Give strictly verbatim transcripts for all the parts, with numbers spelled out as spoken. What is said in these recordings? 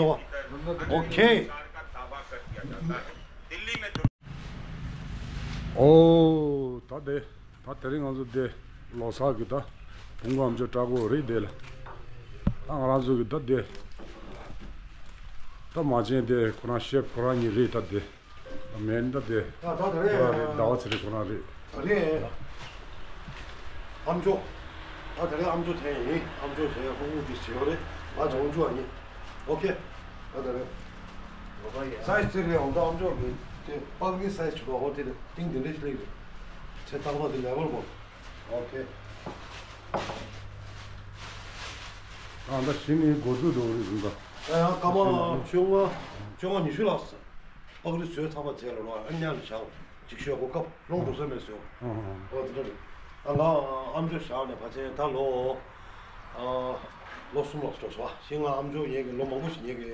དོ། ཨོ་ཁེ། ཨོ། ད་དེ། ད་དེ་རིང་ང་ཚོ་དེ་ལོ་གསར་གྱི་ད་བུང་ཁུ་ཨམ་ཅོག་སྤྲད་གོ་རེད་དེ་ལ། ད་ང་རང་ཚོ་གི་ད་དེ། ད་མ་བྱན་དེ་ཁོ་རང་ཤེབ་ཁོ་རང་གཉིས་རེད་ད་དེ། མེད་ད་དེ། ད་ད་དེ་རེད། ཁོ་རང་རེད། ཟླ་བ་ཚེ་རིང་ཁོ་རང་རེད། ད་རེད། ཨམ་ཅོག་ད་དེ་རེད། ཨམ་ཅོག་དེ་ཡིན། ཨམ་ཅོག་དེ་ཧུང་ཧུང་དེ་བྱེད་ཡོད་རེད། ང་ཅོང་ཅུ་ཨ་ཡིན། ཨོ་ཁེ། ད་དེ་རེད། ས་ཡི་ཚེ་རེད། འོང་ད་ཨམ་ཅོག་གི་དེ་པགས་པའི་ས་ཡི་ཆུ་བ་ཧོ་དེ་རེད། ཏིང་དེ་འདྲས་ཤིག་ལེགས་རེད། ཚེ་ཏག་ཏག་དེ་ལེ་བལ་གོ། ཨོ་ཁེ། ཨ་ད་གཞི་ནས་འགོ་འཛུགས་འགྲོ་གི་རེད་ཟིན་ད། ཨ་ཡང་སྐར་མ་བཅོ་ལྔ། བཅོ་ལྔ་ཉི་ཤུ་ལ། པགས་རིལ་བཟོས་ཚར་བ་བྱས་ལ་རོ། ཨ་ཉལ་ལ་བཞག་ཅིག་ཤོག་གོ་སྐབས་ལོང་འགྲོ་ས་མེད་སོ། ཨོ་དེ་འདྲ་རེད། ཨ་ང་ཨམ་ཅོག་བཞག་ནས་ཕལ་ཆེར་ད་ལོ། ཨ་ལོ་གསུམ་ལ་འགྲོ་སོང་བ། ཤིང་ང་ཨམ་ཅོག་ཉལ་གི་ལོ་མང་པོ་ཞིག་ཉལ་གི་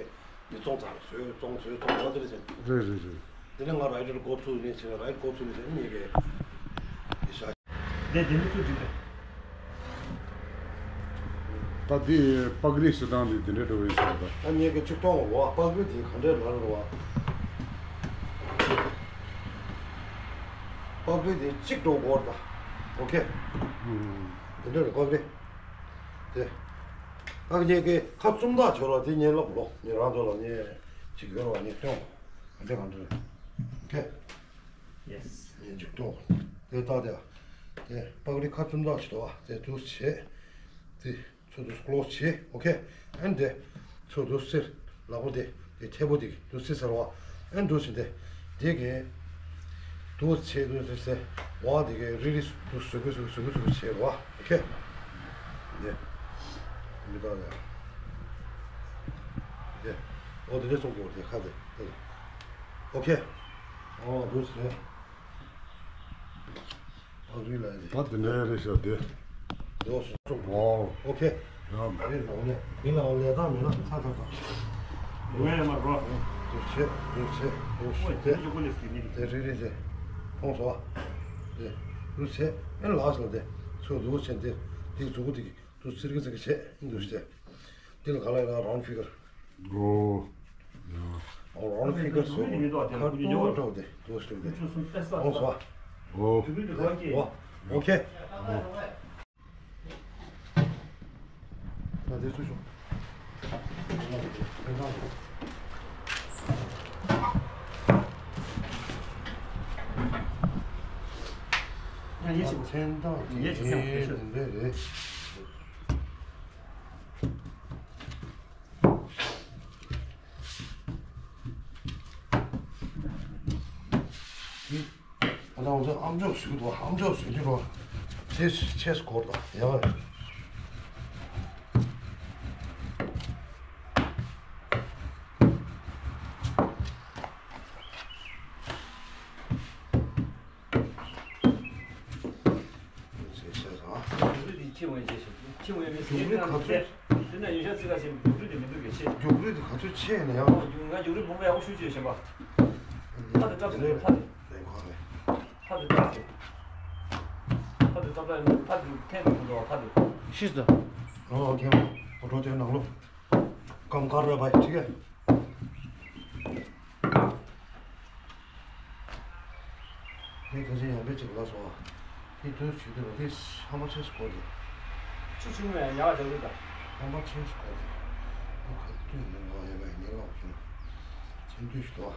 མི་བཙོང་ཚར་བཟོས་བཙོང་བཟོས་བཙོང་བ་དེ་རེད་ཟེར། རེད་རེད་རེད། དེ་ནས་ང་རའི་ཌར་འགོ་ཚུགས་ནས་བྱས་ན་རའི་འགོ་ཚུགས་ནས་བྱས་ན་ཉལ་གི་ཡི་ཤ། ལས་དེ་འདྲ་ཚུལ་འགྲིག་གི། ད་དེ་པགས་རིལ་བཟོ་སྟངས་དེ་དེ་འདྲ་འགྲོ་བའི་ས་རེད། ད་ངས་ཀྱི་གཅིག་གཏོང་བ་པགས་རིལ་དེ་ག་འདྲས་ལ་རེད་བ། པགས་རིལ་དེ་གཅིག་འགྲོ་དགོས་རེད་ད། ཨོ་ཁེ། དེ་འདྲ་རེད་པགས་རིལ་དེ། ད་ངས་ཀྱི་ཁ་བཙུམ་ཐག་ཆོད་ལ་དེ་ངས་ལབ་ལོ། ངས་རང་ཚོ་ལ་ངས་གཅིག་ཡོད་རེད་བ། ངས་སྟོན་བ་ག་འདྲས་ག་འདྲས་རེད། ཨོ་ཁེ། ཡེས། ངས་འཇུག་ཏོ། དེ་ལྟ་དེ། དེ་པགས་རིལ་ཁ་བཙུམ་ཐག་ཆོད་དོ། དེ་འདུག་བྱེད། དེ་ཚུར་འདུག་ཀློག་བྱེད། ཨོ་ཁེ། ཨན་དེ་ཚུར་འདུག་སེར་ལག་པ་དེ་དེ་མཐེ་བོ་དེ་འདུག་སེ་ཟེར་བ། ཨན་འདུག་བྱེད་དེ་དེ་གས་འདུག་བྱེད་འདུག་སེ་ཟེར་བ། དེ་གས་རི་རི་འདུག་བཟོ་གི་བཟོ་གི་བཟོ་གི་བཟོ་གི་བྱེད་བ། ཨོ་ཁེ། དེ་མི་ལྟ་དེ། དེ་ཨོ་དེ་འདྲས་བཙོང་དགོས་དེ་ཁ་དེ་དེ། ཨོ་ཁེ། ཨོ་འདུག་བྱེད། ཨ་རི་ལ་རེད། ད་དེ་འདྲ་རེད་ཤག་དེ། འདུག་སེ་བཙོང་། ཨོ། ཨོ་ཁེ། ཡ། རེད་ལགས་ལས། མི་ལ་ལས་དང་མི་ལ་ཚ་ཚ་ཚ། ངས་མ་རོ། འདུག་བྱེད་འདུག་བྱེད་འདུག་ཨོ་བྱེད་དེ། དེ་ཅུ་གུ་ལེ་སི་ནི་དེ་རེད་རེད་དེ། ཕོངས་སོ། དེ་འདུག་བྱེད་ཨེ་ལགས་སོ་དེ། ཚུར་འདུག་བྱེད་དེ་དེ་མཛུ་གུ་དེ་འདུག་ཚིར་གི་ཚིར་གི་བྱེད་འདུག་བྱེད། དེ་ལ་ག་ལ་ཡིན་ན་རའུན་ཌི་ཕི་གར། ཨོ། ཡ། ཨོ་རའུན་ཌི་ཕི་གར་སོ། ཁ་ཏོག་ཏོག་དེ་འདུག་བྱེད་དེ། ཕོངས་སོ། ཨོ། ཨོ་ཁེ། ཨོ། ད་དེ་ཚུར་ཤོག་ཡ། ཡེ་ཤེས། མཚན་རྟགས་ཡེ་ཤེས། དེ་འདྲ་རེད། ཨ་ནི་ང་ཚོ་ཨམ་ཅོག་བཟོས་འདུག་ཨམ་ཅོག་བཟོས་དུས་རོ། ཆེས་ཆེས་སྐོར་དང་ཡང་། ཡོང་བའི་རྗེས་སུ་ཁྱི་ངོས་མི་ཟེར་ན་ཁྱེད་དེ་ན་ཡོད་ཤག་ཚིག་ཁ་ཤས་མི་རྒྱུགས་རུས་དེ་མི་འདུག་གི་ཆེ། རྒྱུགས་རུས་དེ་ག་ཚོད་ཆེ་ཡིན་ན་ཡང་། ང་རྒྱུགས་རུས་བུང་བ་ཡག་པོ་ཞུ་ཅེས་ཞེན་པ། ཕ་དེ་སྐྲབ་ཟེར་ཕ་དེ། ཕ་དེ་སྐྲབ་ཟེར། ཕ་དེ་སྐྲབ་ལ་ཕ་དེ་ཐེན་དུ་འགྲོ་བ་ཕ་དེ། ཤིས་དང་། ཨོ་ཁེ་མོ། འགྲོ་དེ་ནང་ལོ། ཀམ་ཀར་ར་བའི་ཁྲི་ཀ། ངས་ག་ཚོད་ཡང་པེ་ཅིག་ལ་སོ། དེ་དུས་ཆུ་དེ་ར་དེ་ཧ་མ་ཆེས་སྐོར་དེ། ཆུ་ཆུ་མོ་ཡང་ཡག་ཅག་རེད་ད། ཧ་མ་ཆེས་སྐོར་དེ། དེ་ག་དུས་ནས་ལོ་ཡ་བའི་ངས་ལོག་ཤིང་། ཆེན་དུས་ཤི་དོ།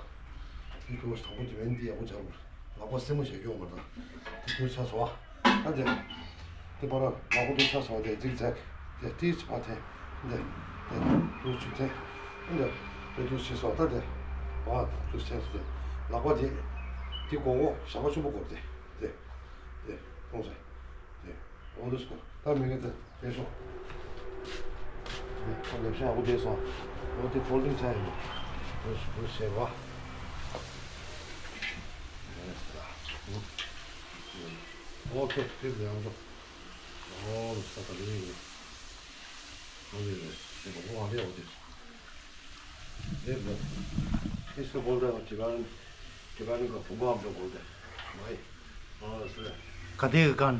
དེ་གོ་དང་པོ་དེ་བན་དེ་ཡག་པོ་ཆགས་རུ། ལག་པ་སེན་མོ་བྱས་ཡོང་མ་དང་། དེ་དུས་ཆ་སོ། ཨ་དེ། དེ་པར་ལག་པ་དེ་ཆ་སོ་དེ་ཙིག་ཙེག་དེ་ཏིས་པ་དེ། འདི། འདི། དུ་ཆུ་དེ། འདི། དེ་དུ་ཆུ་སོ་ད་དེ། བ་དུ་ཆུ་དེ། ལག་པ་དེ། དེ་གོ་གོ་ཞག་པ་ཆུ་བོ་གོ་དེ། དེ། དེ། གཏོང་ས། དེ། འོ་དུ་སོ། ད་མི་གེ་དེ། དེ་སོ། དེ། ཁོ་ལེབ་ཤ་འོ་དེ་སོ། འོ་དེ་ཕོལ་ཌིང་ཆ་ཡིན། དུ་ཆུ་དུ་ཆེ་བ། ཨོ་ཁེ། དེ་ལས་ཡང་འགྲོ། ཨོ་ལོ་ས་ད་རེད། ཨོ་རེད་རེད། དེ་ལ་ཨོ་ཨ་རེད། ཨོ་དེ། རེད་རེད། ཨིས་ཀ་བོལ་ད་ཇི་པན། ཇི་པན་གི་བུ་མོ་ཨམ་ཅོག་གོ་དེ། མ་ཡི། ཨོ་སེ། ག་དེ་གི་ཀན།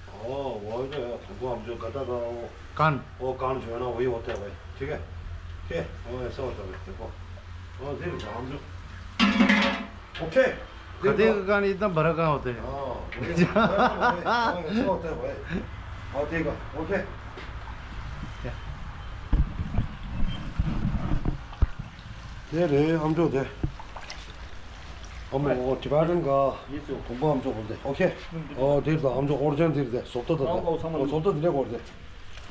ཨོ་ཝོ་ཡི་བུ་མོ་ཨམ་ཅོག་ག་ད་ག་ཨོ། ཀན། ཨོ་ཀན་ཇོ་ན་ཝོ་ཡི་ཨོ་ཏེ་ཝེ། ཁྱི་གེ། ཁྱི། ཨོ་ཡ་སོ་ཏེ་ཝེ་ཏེ་ཀོ། ཨོ་ཟེར་ཨམ་ཅོག་ཨོ་ཁེ། ག་དེ་གི་ཀན་ཡིན་ད་བ་ར་ཀན་ཨོ་ཏེ། ཨོ་ཡ་སོ་ཏེ་ཝེ། ཨོ་ཏེ་ཀོ། ཨོ་ཁེ། དེ་རེད་ཨམ་ཅོག་དེ། ཨམ་ཨོ་ཏི་བ་རན་ག་ཡིན་སོ། གོང་པོ་ཨམ་ཅོག་གོ་དེ། ཨོ་ཁེ། ཨོ་དེ་ད་ཨམ་ཅོག་ཨོ་རི་ཇིན་དེ་རེད་དེ། སོབ་ཏོ་ད་ད། ཨོ་སོབ་ཏོ་དེ་འདྲ་གོ་དེ།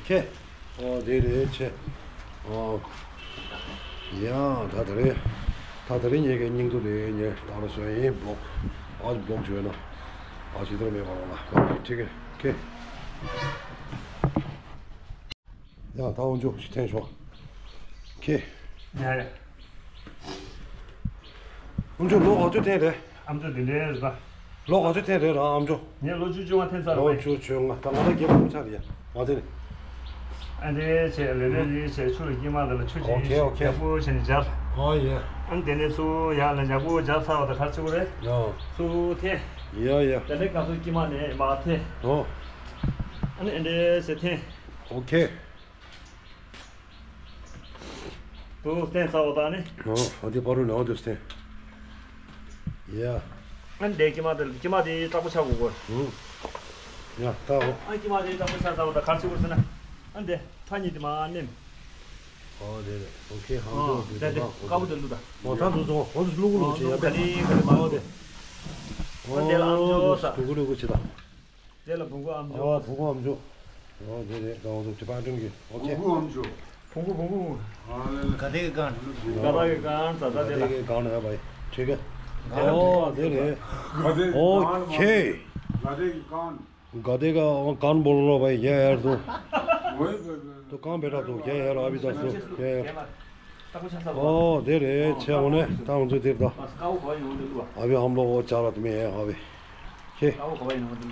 ཁེ། ཨོ་དེ་རེད་ཆེ། ཨོ། ཡ་ད་ད་རེད། ད་ད་རེད་ངེད་ཀྱི་སྙིང་དུ་རེད་ངེད་ད་རུ་སོ་ཡིན་བོག་ཨ་བོག་བྱོས་ན། ཨ་ཅི་ཐོར་མེད་པ་རོགས་ལ་ཁེ་ཁེ། ཁེ། ཡ་ད་འོན་ཆུ་ཞིག་འཐེན་ཤོག་ཁེ། ཡ་ཡ། འོན་ཆུ་ལོ་ག་ཚོད་འཐེན་རེད། ཨམ་ཅོག་འདི་འདྲའི་རེད་པ། ལོ་ག་ཚོད་འཐེན་རེད་ར་ཨམ་ཅོག་ངས་ལོ་བཅུ་བཅོ་ལྔ་འཐེན་ཚར་ལོ་རེད། བཅུ་བཅོ་ལྔ་ད་ང་ལ་རྒྱབ་ཁུངས་ཆགས་རེད་ཡ། ང་ཚེ་ནི། ཨ་འདི་བྱས་ལེ་ལེ་འདི་བྱས་ཆུ་ལ་སྐྱེས་མ་འདི་ལ་ཆུ་ཅིག་ཨོ་ཁེ་ཨོ་ཁེ། ཡག་པོ་བྱས་ནས་སྦྱར། ཨོ་ཡེ། ཨ་འདི་ནས་ཚུར་ཡར་ལ་ཡག་པོ་སྦྱར་ཚར་བ་དང་ག་རེ་བྱེད་དགོས་རེད། ཡ། ཚུར་འཐེན། ཡ་ཡ། དེ་ནས་ག་ཚོད་སྐྱེས་མ་ནས་མར་འཐེན། ཨོ། ཨ་ནི་ཨ་འདི་བྱས་འཐེན། ཨོ་ཁེ། དུ་བསྟན་ཚར་བ་དང་ནི། ཨོ་ཨ་འདི་པ་རུ་ནང་དུ་བསྟན། ཡ། ཨ་འདི་སྐྱེས་མ་དེ་སྐྱེས་མ་དེ་དྲག་པོ་ཆགས་དགོས་གོ། ཨུ། ཡ་ད་ཨོ། ཨ་སྐྱེས་མ་དེ་དྲག་པོ་ཆགས་ཚར་བ་དང་ག་རེ་བྱེད་དགོས་ཟེར་ན། ཨ་འདི་ཕ་གཉིས་དེ་མར་མནན། ཨོ་དེ་རེད་ཨོ་ཁེ་ཧང་ཨོ་ཏོ་དེ་དེ་དེ་དཀར་པོ་དེ་བླུགས་དང་། ཨོ་ད་དུ་བཟོ་ཨོ་དུ་བླུགས་བླུགས་བྱེད་ཡ་ག་ནི་ག་ནི་མ་ཨོ་དེ། ཨ་འདི་ལ་ཨམ་ཅོག་ས། དུ་གུ་རུ་གུ་བྱེད་དང་། དེ་ལ་བུང་གུ་ཨམ་ཅོག་ཨོ་བུང་གུ་ཨམ་ཅོག་ཨོ་དེ་རེད་ད་ཨོ་དུ་ཅི་པ་ཀྲུང་གི་ཨོ་ཁེ། བུང་གུ་ཨམ་ཅོག་བུང་གུ་བུང་གུ། ཨ་ལེ་ལེ། ག་དེ་གི་གང་། ག་དེ་གི་གང་ཟ་ད་དེ་ལ། ག་དེ་གི་གང་ན་ཡ་བའི་ཁྲི་གེ། ཨོ་དེ་རེད། ག་དེ་ཨོ་ཁེ། ག་དེ་གི་གང་། ག་དེ་གི་གང་བོ་ལོ་བའི་ཡ་ཡར་དུ། ཝེ་ཝེ་ཝེ། དུ་གང་བེ་ར་དུ་ཡ་ཡར་ཨ་བི་ད་དུ་ཡ་ཡར། ཨོ་དེ་རེད་ཆེ་འོ་ནས་ད་འོ་ཚོ་དེར་ད། ཨ་བི་ཧམ་ལོ་འོ་ཅག་ལ་དུ་མེ་ཡ་ཨ་བི། ཁེ།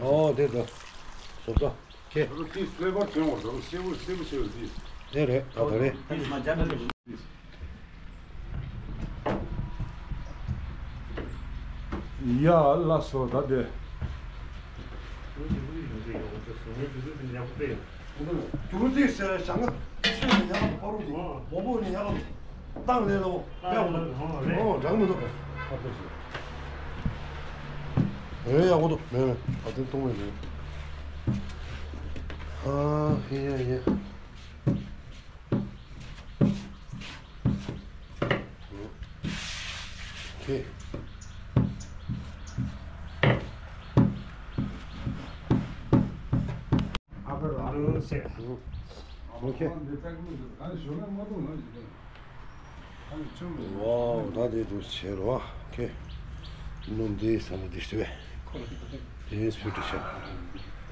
ཨོ་དེར་ད། སོབ་ད། ཁེ། ཨ་ཏི་སེ་བར་ཆེན་བར་ད་སེ་བར་སེ་བར་ཆེ་བར་ཏི། དེ་རེད་ད་དེ་རེད། ཡ་ལ་སོ་ད་དེ། རྒྱུ་རུ་དེ་ཟེར་བྱང་ཆུ་ནས་ཡར་ལ་པ་རུ་དེ་མོ་པོ་ནས་ཡར་ལ་བཏང་ལས་ལ་འོ་དཔེ་འོ་འདུག་ཨོ་འདྲ་མི་འདུག་ཨ་ཁོ་ཞིག་ཨེ་ཡག་པོ་འདུག་མེད་མེད་ཨ་དེ་གཏོང་མེད་མེད་ཨ་ཧེ་ཡ་ཡ། ཁེ། ཨ་ཕ་ར་ལུ་སེ། ཨོ་ཁེ། ཝའོ་ད་དེ་འདུག་བྱེད་རོགས་ཁེ། སྣུམ་དེ་ས་ལ་དེ་སྟེ་དེ་སུ་དུ་ཤ།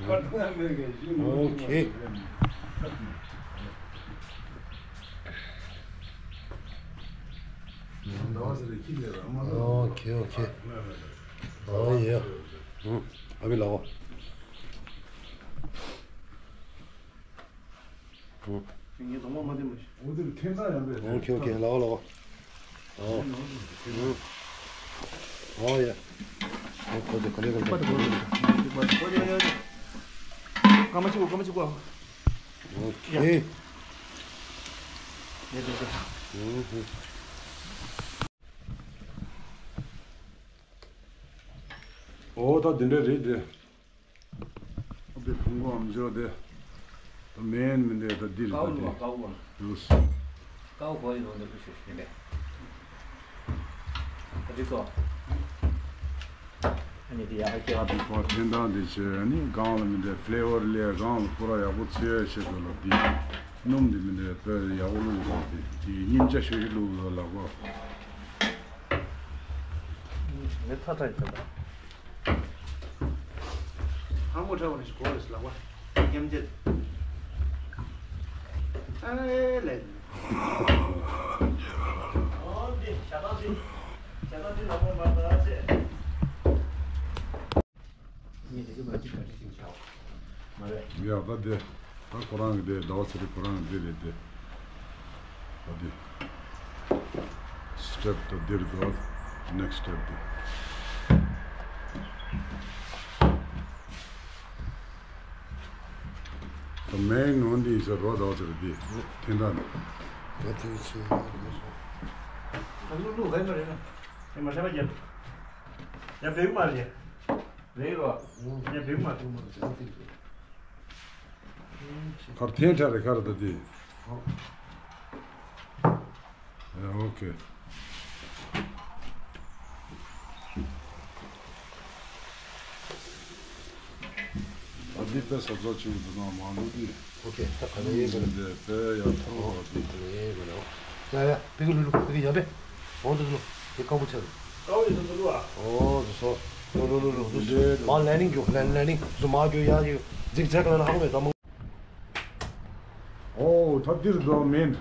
ཨོ་ཁེ། ཨོ་ཁེ་ཨོ་ཁེ། ཨོ་ཡེ། ཨ་བི་ལའོ། ངས་གདོང་མ་མ་བསྟན་པ་ཞིག་འོ་དེར་ཐེན་ཙང་ཡང་པས། ཨོ་ཁེ་ཨོ་ཁེ། ལའོ་ལའོ། ཨོ། ཨོ་ཡ། ཨོ་ཁོ་ཚོ་ག་ལེ་ག་ལེ། སྐར་མ་གཅིག་གོ། སྐར་མ་གཅིག་གོ། ཨོ་ཁེ། ཡ་ཡ་ཡ། ཨོ་ད་འདི་འདྲ་རེད་དེ། ཨ་པའི་ཕུང་པོའམ་ཅོག་དེ། ད་མེན་མི་འདྲ་ད་འདིར་ད་དེ། ཀའོ་ལུ་ཀའོ་ལུ། ཡོས། ཀའོ་གོ་ཡི་ལོ་འདི་ཀུ་ཤུ་ཤུ་ནས། ཨ་ནི་དེ་ཡ་ཨ་ཀེ་ཨ་པི། ཁོ་ཐེན་ཐང་དེ་ཆེ་ཨ་ནི་གང་ལ་མི་འདྲ་ཕི་ལེ་ཝར་ལས་གང་ལ་པུ་ར་ཡག་པོ་ཚོས་ཆེ་དོ་ལ་འདི། སྣུམ་དེ་མི་འདྲ་དཔེ་ཡག་པོ་བླུགས་དང་དེ་དེ་སྙིང་རྗེ་ཤོས་ཤིག་བླུགས་དོ་ལ་གོ། མི་ཚ་ཚ་ཡིན་ཚ་ཚ། ཧང་མོ་ཁྲ་བ་ནི་ཞིག་གོ་རེ་ཞིག་ལག་པ་མཉམ་རྒྱལ། ཨ་ལེ། ཨོ་འདི་ཞྭ་ཐང་འདི་ཞྭ་ཐང་འདི་ལག་པ་མ་ད་ཆེ། ངས་དེ་གི་མ་ཅིག་ག་ཅིག་ཅིག་བྱའོ། མ་རེད། ཡ་ད་དེ། ད་ཁོ་རང་གི་དེ་ཟླ་བ་ཚེ་རིང་ཁོ་རང་གི་དེ་རེད་དེ། ད་དེ། སི་ཊེབ་ད་འདིར་འགྲོ། ནེག་སི་ཊེབ་དེ། ད་མེན་ངོ་འདི་ཟེར་རོ་ཟླ་བ་ཚེ་རིང་དེ། དེ་འདྲ་ནི། ད་དེ་ཚེ་རིང་ལུག་ལུག་ག་ཡི་མ་རེད་ན། ཡ་མ་ཤ་མ་རྒྱབ། ཡ་བེའུ་མ་རེད། རེད་རོ། ཡ་བེའུ་མ་རེད། ཁར་ཐེན་ཁྲ་རེ་ཁར་ད་དེ། ཨོ་ཁེ། ཨ་འདི་དཔེ་ས་ཚོ་ཆུང་དུ་ན་མ་ལུ་དེ། ཨོ་ཁེ། ད་ག་ནས་ཡིན་གི་ལ། འདི་དཔེ་ཡ་ཐོ་བ་དེ། ག་ནས་ཡིན་གི་ལ། ཡ་ཡ། པི་ཀི་ལུ་ལུ་པི་ཀི་ཡ་པེ། འོ་འདི་ལུ། དེ་ཀ་བུ་ཆ་རུ། ཀ་བུ་ཡ་ད་ལུ་ཨ། འོ་འདི་སོ། ལུ་ལུ་ལུ་ལུ་འདི་སོ། མ་ལེ་ནིང་རྒྱུ་ལེ་ལེ་ནིང་སུ་མ་རྒྱུ་ཡ་རྒྱུ། ཛིག་ཛེག་ལ་ན་ཧ་གོ་མེད་ད་མོ། ཨོ་ད་འདིར་འགྲོ་མིན།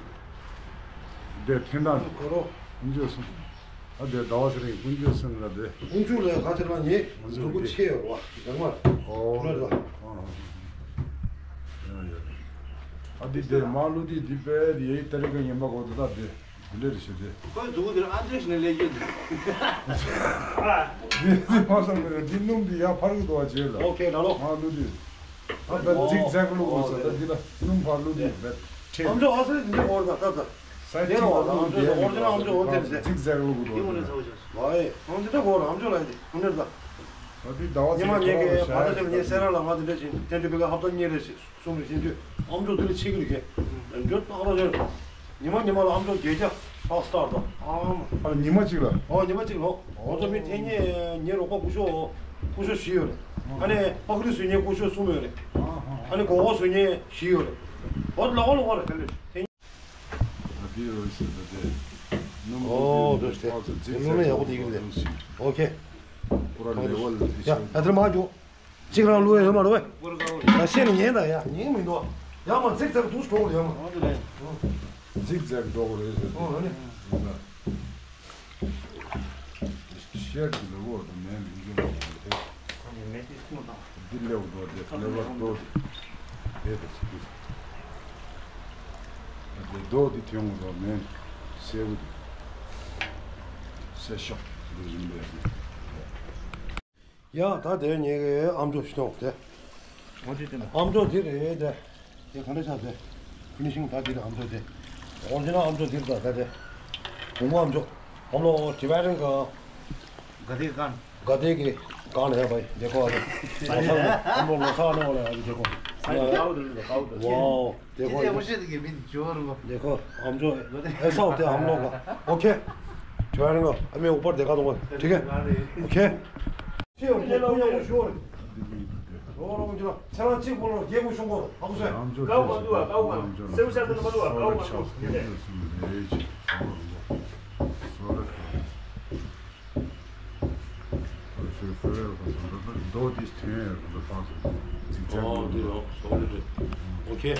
འདི་ཐེན་ད་ཁོ་རོ། ཨུན་ཇོ་སུན། ཨ་འདི་ཟླ་བ་ཚེ་རིང་ཨུན་ཇོ་སུན་ལ་འདི། ཨུན་ཇོ་ལ་ཁ་ཆེ་ན་ཉེ་ཨུན་ཇོ་གཟུགས་པོ་འདི་ཆེ་ཡོད་རོ། ཟེར་མ། ཨོ་ཨུན་ཇོ་ལ། ཨ་ཨ་ཨ། ཡ་ཡ། ཨ་འདི་འདི་མ་ལུ་འདི་འདི་པའི་ཡེ་ཏ་རི་ཀ་ཡིན་པ་གོ་འདི་ད་འདི། འདི་འདྲ་རེད་ཤག་དེ། ཁོའི་མཛུབ་གུ་དེར་ཨ་འདྲས་ནས་ལས་རྒྱུ་འདི། འདི་འདི་མ་བསམ་པའི་འདི་སྣུམ་འདི་ཡར་འཕར་གི་འདུག་བ་བྱས་ལ། ཨོ་ཁེ་ད་ལོ། མ་བླུགས་དུས། ཨ་ད་ཛིག་ཛེག་བླུགས་དགོས་ས་ད་འདི་ལ་སྣུམ་ཕར་བླུགས་དུས་བེད་ཁྲེལ། ཨམ་ཅོག་ཨ་སེ་འདི་འོར་ད་ད་ད། སའི་ཌི་ལ་བླུགས་དེ་འོར་ཇི་ནལ་ཨམ་ཅོག་འོར་དེ་རེད། ཛིག་ཛེག་བླུགས་དགོས་འདུག་ད། ཨེ་འོ་འདི་འདྲ་གོ་ར་ཨམ་ཅོག་ལ་འདི་འོ་འདི་ད། ད་འདི་ཟླ་བ་ཉི་མ་ཉེ་གི་ང་ད་ཆེ་ཉེ་སེ་ར་ལ་ང་འདི་འདྲ་བྱེད་དེ་འདྲ་བེ་ག་ཧབ་ཏ་ཉེ་རེད་ཟེར། གསུམ་རེ་བཞིན་དུས་ཨམ་ཅོག་དེ་ལ་ཆེ་གི་རེད་ཀྱེ། འཇོ་སྟག་རོ་ཅན། ཉི་མ་ཉི་མ་ལ་ཨམ་ཅོག་བརྒྱད་བརྒྱ་ཨ་སྟར་དང་ཨམ། ཨ་ཉི་མ་གཅིག་ལ། ཨོ་ཉི་མ་གཅིག་ལོ། ཨོ་ཚོ་མི་ཐེ་ཉེ་ཉེ་རོགས་པ་སྐུ་ཞོགས་སྐུ་ཞོགས་བཞི་ཡོད་རེད། ཨ་ནི་ཕག་རི་བཟོས་ཉེ་སྐུ་ཞོགས་གསུམ་ཡོད་རེད། ཨ་ནི་གོ་གོ་བཟོས་ཉེ་བཞི་ཡོད་རེད། ཨོ་ལ་ཨོ་ལ་ཨོ་ལ་ཐེ་ཉེ། ཨ་དེ་རོ་ཟེར་ད་དེ། ཨོ་དེ་དེ་ནུ་མེ་ཡག་པོ་དེ་གི་རེད། ཨོ་ཁེ། ཁོ་ར་ལེ་ཝལ་དེ་ཡ་ཤེས། ཡ་དེར་མ་འཇུག་གཅིག་རང་བླུགས་ཡ་ཡོད་མ་རེད་བས། ད་ཤེས་ནས་ཉན་ད་ཡ་ཉན་མི་འདུག་ཡ་མ་ཚིག་ཚག་འདུག་གོ་ཡ་མ། ཨོ་དེ་རེད། ཨོ། ཛིག་ཛེག་འགྲོ་གི་རེད་ཟེར་ཏེ། ཨོ་ཨ་ནི། ཤེར་གྱི་ལེ་ཝལ་དུ་མེད་མི་འགྱུར་བ་དེ། ཨ་ནི་མེ་ཏི་སྐུ་དང་། འདི་ལེ་ཝལ་དོ་དེ་ལེ་ཝལ་དོ་དེ། དེ་དེ་ཚིག་གི། དེ་དོ་དེ་ཐོན་འོང་དོ་མེན། སེའུ་དེ། སེ་ཤོག་འདི་བཞིན་པས། ཡ་ད་དེ་ངེད་ཀྱི་ཨམ་ཅོག་ཞིག་ཐོངས་དེ། ཨམ་ཅོག་དེ་རེད་དེ། དེ་ག་འདྲ་ཆགས་དེ། ཕི་ནི་ཤིང་ད་དེ་རེད་ཨམ་ཅོག་དེ། ཨོ་རི་ཇི་ནལ་ཨམ་ཅོག་དེ་རེད་ད་ད་དེ། བུ་མོ་ཨམ་ཅོག་ཨམ་ལོ་ཊི་བེ་ཊན་ག་ག་དེ་ག་ག་དེ་གི་གང་ལ་ཡ་བའི་དེ་ཁོ་ཨ་ལོ། ཨམ་ལོ་ལོ་ས་ནོ་ལ་ཡ་དེ་ཁོ། ཝའོ། देखो, देखो, देखो, हम जो, ऐसा होता है हम लोग का। ओके। ठहरेंगे, मैं ऊपर देखा दूंगा, ठीक है? ओके। རྡོ་འདི་ཐོན་ཡོད་རེད་ཕར་ཚུར་ཅིག་ཅར། ཨོ་འདི་ཡོད་སོ་རེད་རེད། ཨོ་ཁེ།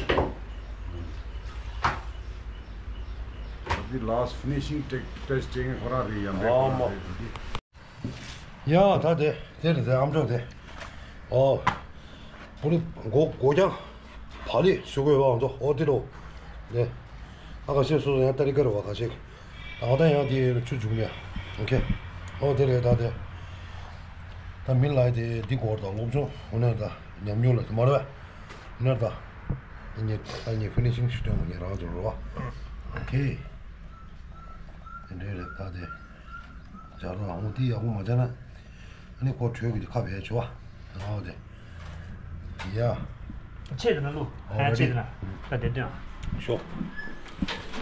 འདི་ལཱསི་ཕི་ནི་ཤིང་ཊེ་ཊེ་སི་ཊིང་ཁོ་རང་རེད་ཡང་མེད་ཁོ་རང་རེད་འདི། ཡ་ད་དེ་དེ་རེད་དེ་ཨམ་ཅོག་དེ། ཨོ། པུ་རི་མགོ་མགོ་རྐྱང་། བག་ལེབ་བཟོ་དགོས་པ་ང་ཚོ་ཨོ་དེ་རོ། ནས། ཨ་ཁ་ཤས་སོ་སོ་ཡང་ཏ་རི་ཀ་རུ་བ་ཁ་ཤས། ད་ད་ཡང་དེ་ཆུ་འཇུག་མེད། ཨོ་ཁེ། ཨོ་དེ་རེད་ད་དེ། ད་མི་ལ་དེ་འདི་སྐོར་དང་སློབ་སྦྱོང་འོ་ནས་ད་ཉམས་མྱོང་ལ་དེ་མ་རེད་པས། ནར་ད། ངས་ད་ངས་ཕི་ནི་ཤིང་ཞིག་སྟོན་ངས་རང་ཚོར་རོ། ཨོ་ཁེ། དེ་འདྲའི་རེད་ད་དེ། སྦྱར་རོགས་ཨང་དེ་ཡག་པོ་མ་སྦྱར་ན། ཨ་ནི་ཁོ་བྲོས་གི་ཁ་བས་བྱོ་བ། ཨོ་དེ། ཡ། ཆེད་དུ་ན་ལུ། ཨོ་ཧ་ཆེད་དུ་ན། ད་དེ་སྟོན། ཤོག་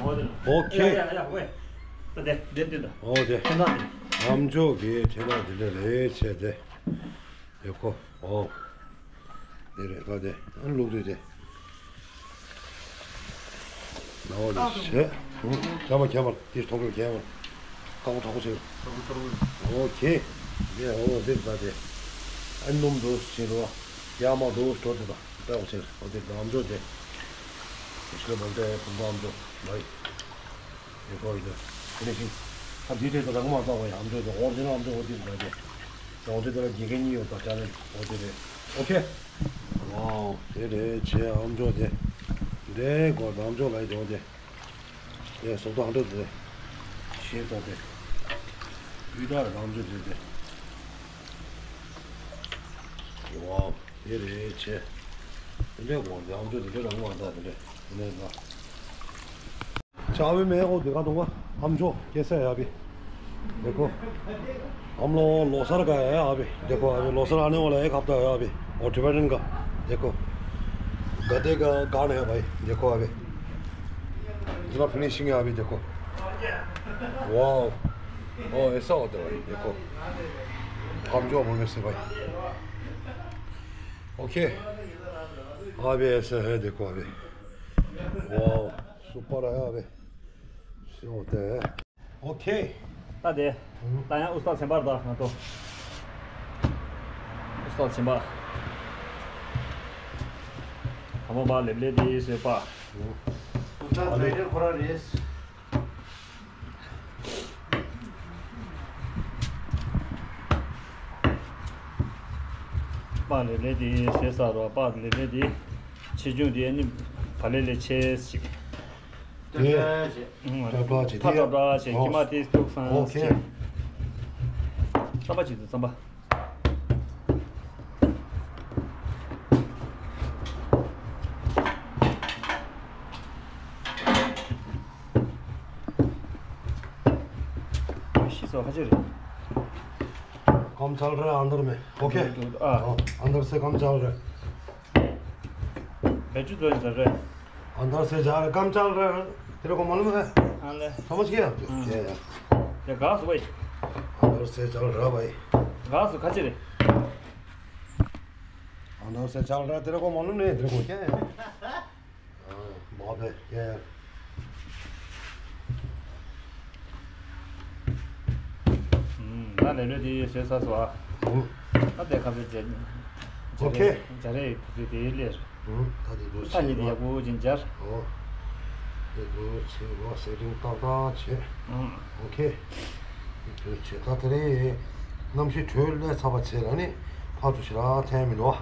ཨོ་དེ་ན། ཨོ་ཁེ། ཡ་ཡ་ཡ་ཝེ། ད་དེ་དེ་སྟོན་ད། ཨོ་དེ། ཁྱེད་རང་དེ། ཨམ་ཅོག་གི་ཁྱེད་རང་དེ་འདྲ་རེད་བྱས་ཏེ། དེ་ཁོ། ཨོ། དེ་རེད་ད་དེ། ཨ་ནི་ལུག་དུས་དེ། ནའོ་ལེ་ཤེ། ཁྱམ་པ་ཁྱམ་པ་དེ་ཐོག་རེ་ཁྱམ་པ། ཀ་བོ་ཐོག་པོ་ཆེ། ཨོ་ཁེ། དེ་ཨོ་དེ་ད་དེ། ཨ་ནུམ་འགྲོ་ཕྱིན་རོ། ཡ་མ་འགྲོ་འགྲོ་དེ་ད་ཀ་བོ་ཆེ། ཨོ་དེ་ད་ཨམ་ཅོག་དེ། ཤེ་བོ་དེ་ཀུན་ད་ཨམ་ཅོག་ལའི། དེ་ཁོ་ཡི་དེ། ཕི་ནི་ཤིང་། ད་དེ་དེ་ད་རང་མ་ད་བ་ཡ་ཨམ་ཅོག་དེ་ཨོ་རི་ཇི་ནལ་ཨམ་ཅོག་ཨོ་དེ་ད་དེ། ཨོ་དེ་ད་དགེ་རྒན་གཉིས་ཡོད་ད་ཅ་ལེ་ཨོ་དེ་རེད། ཨོ་ཁེ། ཝའོ། དེ་རེད་ཆེ་ཨམ་ཅོག་དེ། འདྲེ་གོ་ཨམ་ཅོག་ལ་ཡོད་དེ། དེ་སོག་ཏོ་ཧ་འགྲོ་དེ། ཤེས་ཏོ་དེ། བུ་ད་ར་ཨམ་ཅོག་དེ་དེ། ཝའོ། དེ་རེད་ཆེ། དེ་འདྲེ་གོ་ཨམ་ཅོག་དེ་འདྲེ་རང་མ་ད་དེ་འདྲེ། དེ་འདྲེ་ད། चाबी में है वो दिखा दूंगा। हम जो कैसे है अभी। देखो। हम लोग लोसर का है अभी। देखो, अभी लोसर आने वाला है, एक हफ्ता है अभी। और टिबेटन का। देखो। गधे का कान है भाई। देखो अभी। इतना फिनिशिंग है अभी, देखो। वाओ। ओ, ऐसा होता है भाई, देखो। हम जो बोलने से भाई। ओके। अभी ऐसा है, देखो अभी। वाओ। सुपर है अभी। ཤོག་དེ། ཨོ་ཁེ། ད་དེ། ད་ཡང་ཨུ་སྟག་ཆེན་པར་ད་ང་ཏོ། ཨུ་སྟག་ཆེན་པ། ཧ་མ་པ་ལེབ་ལེ་དེ་ཟེར་པ། ཨུ་སྟག་ཌ་རའི་ཝར་ཁོ་རང་རེད། པ་ལེབ་ལེ་དེ་ཟེར་ས་རོ། པ་ལེབ་ལེ་དེ། ཆེ་ཆུང་དེ་ནི་བ་ལེ་ལེ་ཆེ་ཞིག་དེ། ཏྲ་ཏྲ་བྱེད། ཕ་ཏྲ་ཏྲ་བྱེད། ཁྱི་མ་དེ་སྟུག་སང་ཨོ་ཁེ། བྱེད། རྩམ་པ་བྱེད་དུ་རྩམ་པ། ཤི་སོ་ཁ་ཅིག་རེད། काम चल रहा है अंदर में। ओके। हाँ। अंदर से काम चल रहा है। बैटरी तो अंदर है। अंदर से जा रहा है, काम चल रहा है। तेरे को मालूम है? हाँ, ले। समझ गया आप? हाँ। या, या। या, घास भाई। अंदर से चल रहा भाई। घास खा रे। अंदर से चल रहा है, तेरे को मालूम नहीं है, तेरे को क्या है? हाँ, बाप है, या, या। ད་ལེ་ལོས་དེ་བཟོས་ཚར་སོང་ཨ། ད་དེ་ཁ་བའི་རྗེས། ཨོ་ཁེ། འཇའ་རེ་དུས་ཚོད་དེ་ལེར། ད་དེ་དུས་ད་ཉིད་ཡག་པོ་ཅིག་འཇར། ཨོ། དེ་དུས་ཚེ་བ་སེ་རིང་ཏག་ཏག་བྱས། ཨོ་ཁེ། དེ་དུས་ཚེ་ད་དེ་རེད། གནམ་གཤིས་དྲོད་ལས་ཚ་བ་བྱས་ལ་ནི་ཕར་ཚུར་ཞེ་དྲག་འཐེན་མི་འདུག་ཨ།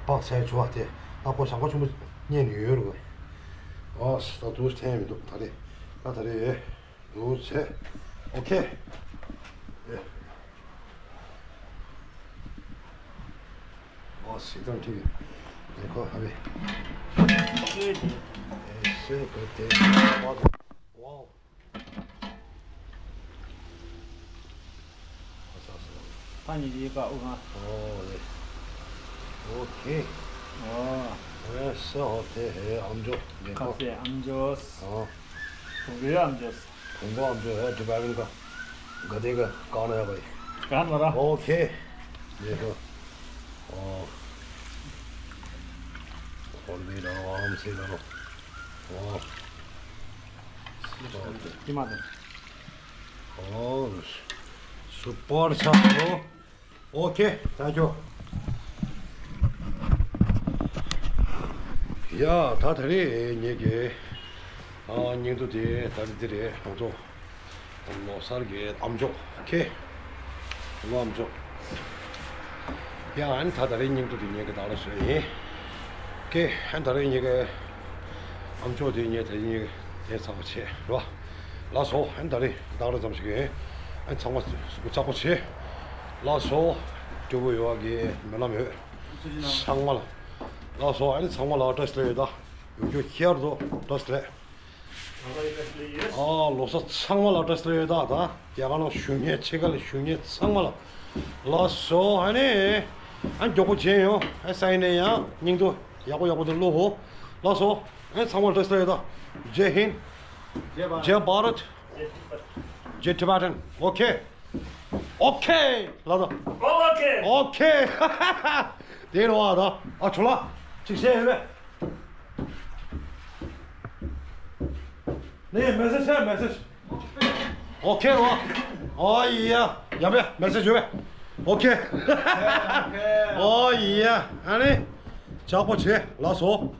པགས་ཚལ་བྱུ་བ་དེ་ད་ཁོ་ཞག་པ་ཆུང་པོ་རྙེད་ནས་ཡོད་རེད། ཨོ་ད་དུས་འཐེན་མི་འདུག་ད་རེད། ད་ད་རེད། ལོ་ཚེ། ཨོ་ཁེ། ཨེ། ཨོ་སི་ཏོན་ཐི་བི། ཨེ་ཁོ་ཧ་བེ། ཨེ་སེ་ཀོ་ཏེ། ཝའོ། ཝའོ། ཨ་ས་ས། ཕ་ཉི་དེ་ཀ་ཨུ་ཁང་། ཨོ་རེད། ཨོ་ཁེ། ཨོ། ཨེ་སེ་ཧོ་ཏེ་ཧེ་ཨམ་ཇོ། ཨེ་ཁ་ཁོ། སེ་ཨམ་ཇོ། ཨོ། བུང་བུའི་ཨམ་ཅོས། བུང་བུའམ་ཅོས་ཧེ་ཏི་བ་རན་ག་ག་དེ་ག་ག་ན་ཡ་བའི། ག་ན་ར། ཨོ་ཁེ། ཡེ་ཧོ། ཨོ། ཧོར་བི་ལ་རོ་ཨམ་སི་ལ་རོ། ཨོ། ཏི་མ་དེ། ཨོ། སུ་པར་ཆགས་རོ། ཨོ་ཁེ། ཐེང་ཁྱུ། ཡ། ད་ད་རེས་ངེད་ཀྱི་ཨ་སྙིང་སྡུག་དེ་ད་རེས་འདི་རེད། ང་ཚོ་ལོ་གསར་གྱི་ཨམ་ཅོག་ཁེ། ལོ་ཨམ་ཅོག་ཡ། ཨ་ནི་ད་ད་རེས་སྙིང་སྡུག་དེ་ངེད་ཀྱི་ད་རེས་བཟོས་ཡིན། ཀེ། ཨན་ད་རེས་ངེད་ཀྱི་ཨམ་ཅོག་དེ་ངེད་ད་རེས་ངེད་ཀྱི་དེ་ཚང་མ་བྱེད་རོ། ལགས་སོ། ཨན་ད་རེས་ད་ག་རང་ཙམ་ཞིག་ཨན་ཚང་མ་ཚགས་པོ་བྱེད། ལགས་སོ། སྤྲོ་པོ་ཡོད་ཀྱི་སྨོན་ལམ་ཡོད། ཚང་མ་ལ། ལགས་སོ། ཨན་ཚང་མ་ལ་བཀྲ་ཤིས་བདེ་ལེགས་ཡོད་ད། ཡོད་རྒྱུ་ཁྱེར་དུ་བཀྲ་ཤིས་བདེ་ལེགས། ཨ་ལོ་གསར་ཚང་མ་ལ་བཀྲ་ཤིས་བདེ་ལེགས་ཡོད་ད། ད་རྒྱ་གར་ནང་བཞུགས་མཁན་ཕྱི་རྒྱལ་ལ་བཞུགས་མཁན་ཚང་མ་ལ། ལགས་སོ། ཨ་ནི་ཨ་མགྱོགས་པོ་མཇལ་ཡོང་། ཨ་ས་ཡིན་ནས་ཡང་སྙིང་སྟོབས་ཡག་པོ་ཡག་པོ་དེ་བླུག་ཧོ། ལགས་སོ། ཨ་ཚང་མ་ལ་བཀྲ་ཤིས་བདེ་ལེགས་ཡོད་ད། Jai Hind. Jai Bharat. Jai Tibetan. Okay. Okay. ལགས་སོ། Okay. Okay. དེ་རུ་བ་ད། ཨ་ཆོ་ལ་ཅིག་བཤད་ཡོད་པས། ནས་མེ་སེ་ཇི་བྱས། མེ་སེ་ཇི། Okay རོ། Oh yeah. ཡ་མེ་མེ་སེ་ཇི་ཡོད་པས། Okay. Oh yeah. ཨ་ནི་ཇག་པོ་བྱེད། ལགས་སོ།